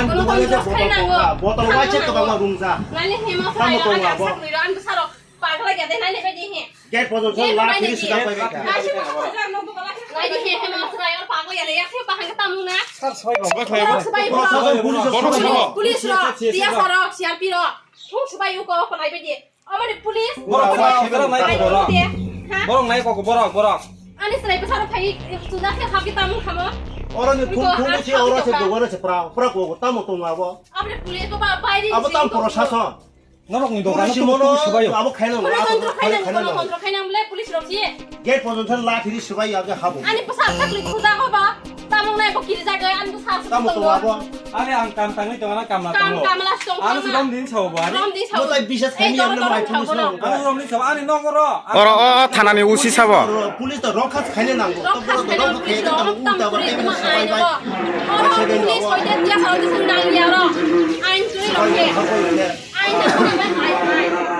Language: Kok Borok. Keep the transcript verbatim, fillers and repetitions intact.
ang Kono dugani tong je botol thai nango. Tongkha. Botol Thang waise nango. Kwbangma rungja. Nani himo Tamo sai ro, tongma ani bo. Aswk ni ro, ani bwsarok paglai ya de, nani bedi he. Gate pojong Nani song la bedi phiri he. Sida pai kha. Nasi mo sajak no dugo la. Nai di he, he mo srai or paglai ya de, ya se bahang ka tamung na. Sir, sbai bo. Sbai bo. Sbai bo. Sbai bo. Police ro, T S R ro, C R P ro. Thung sbai u ko, ko nai bedi. Amani police. Borok Borok sa, borok nai ko borok. Ha? Borok nai ko borok, borok. Ani srai bwsarok phai, chujak khe hapki tamung khamo. Oro ni thum thum se oro se dogo se pra pra ko tamo tong abo. Aboni police ko ba bairi. Abo tam prosason. Norok ni dogan Police tong mono tong subai. Abo khaina. Kono montro khaina, kono montro khaina mle police rok si. Gate pojon thar la thiri subai abo habo. Ani bwsa sakli khuda ko ba. Tamung nai bo kiri jaga ani bwsa. Tamo tong abo. Ani ang kam tangwi tong ana kam na tong. Kam kam la tong. Ano se rom din sao bo ani. Rom din sao. Mo tai bisas khaini ang na mai police no. Ano rom din sao ani nogoro. Oro o thanani usi sabo. Police to rokha khaina nango. Rokha khaina police rok tam turi ma ai no. Oro police hoite dia sao disung nang ya ro. Ain turi rok ye. Ain turi ma ai ai.